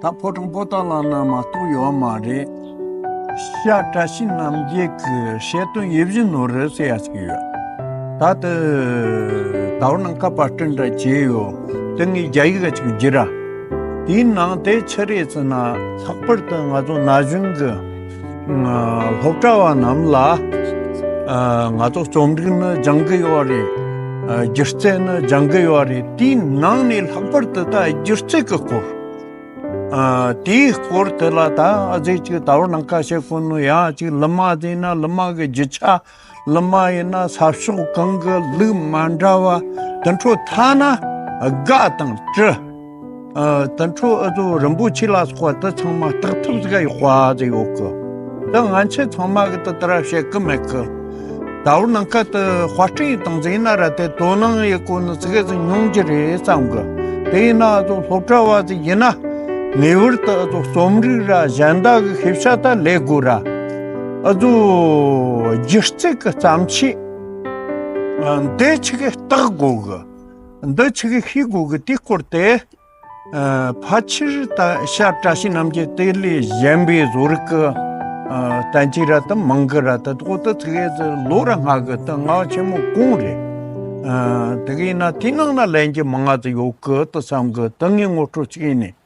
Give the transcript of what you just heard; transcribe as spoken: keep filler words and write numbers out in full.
ད་ཕོ་བྲང་པོ་ཏཱ་ལ་ན་མ་གཏོགས་ཡོད་མ་རེད། ཤར་བཀྲ་ཤིས་རྣམ་རྒྱལ་གྱི་བཤད་དོན་ཡིད་བཞིན་ནོར་བུ་ཟེར་ཡ་ཞིག་ཡོད། ད་དེ་ཟླ་བ་ནང་ཁ་པར་སྐྲུན་འདྲ་བྱས་ཡོད། དེ་ངས་རྒྱ་ཡིག་ག་ཅིག་བསྒྱུར་ར། དེའི་ནང་དེ་ཆི་རེད་ཟེར་ན། ལྷག་པར་དུ་ང་ཚོ་ན་གཞོན་གྱི་སློབ་གྲྭ་བ་རྣམས་ལ། ང་ཚོ་རྩོམ་རིག་ནི་སྦྱང་གི་ཡོད་རེད། སྒྱུ་རྩལ་ནི་སྦྱང་གི་ཡོད་རེད། དེའི་ནང་ནས་ལྷག་པར་དུ་ད་སྒྱུ་རྩལ་གྱི་སྐོར། ཨ། དེའི་སྐོར་དེ་ལ་ད་ཨ་ཙི་ཅིག་ད་བར་ནང་ཁ་བཤད་ཁོ་ནོ་ཡང་ཅིག་ལི་མ་ཟེར་ན་ལི་མ་གི་རྒྱུ་ཆ། ལི་མ་ཡིན་ན་ས་ཕྱོགས་གང་གི་ལུགས་མ་འདྲ་བ་དེ་འཕྲོ་ཐ་ན་སྒ་དང་གྲི། ཨ། དེ་འཕྲོ་ཨ་ཙོ་རིན་པོ་ཆེ་ལ་སོགས་པ་དེ་ཚང་མ་བརྟག་ཐབས་ཟིག་ཡོད་པ་ཟིག་ཡོད་གི། ད་ང་ཚོ་ཚང་མ་གི་ད་དེ་ར་བཤད་གི་མེད་གི། ད་བར་ནང་ཁ་དུ་དཔར་སྐྲུན་ཡི་དང་ཟིན་ན་ར་དེ་དོ་སྣང་ཡི་གོ་ནི་ཙི་གེ་ཟིག་ཉུང་རྒྱུ་རེད་བསམ་གི། དེ་ཡིན་ན་ཨ་ཙོ་སློབ་གྲྭ་བ་ཟིག་ཡིན་ན་ངེས་པར་དུ་ཨ་ཙོ་རྩོམ་རིག་ར་གཞན་དག་གི་ཤེས་བྱ་ད་ལས་དགོས་ར། ཨ་ཙོ་སྒྱུ་རྩལ་གི་བརྩམས་ཆོས་འདི་ཆི་གེ་བརྟག་དགོས་གི། འདི་ཆི་གེ་ཤེས་དགོས་གི། དེའི་སྐོར་དེ། ཨ། ཕལ་ཆེར་ད་ཤར་བཀྲ་ཤིས་རྣམ་རྒྱལ་དེ་ལས་གཞན་པའི་བཟོ་རིག་གི། ཨ། བསྟན་བཅོས་ར་དེ་མང་གི་ར། དེ་ཐོག་ཏུ་ཚིག་ཡས་ལོ་ར་ལྔ་གི་དེ་ང་ཆེན་མོ་གོང་རེད། ཨ། དེ་གི་ཡིན་ན་དེའི་ནང་ན་ལན་གྱི་མང་ང་ཙི་ཡོད་གི་དེ་བསམ་གི། དེ་ངས་ངོ་སྤྲོད་ཅིག་ཡིན་ནས།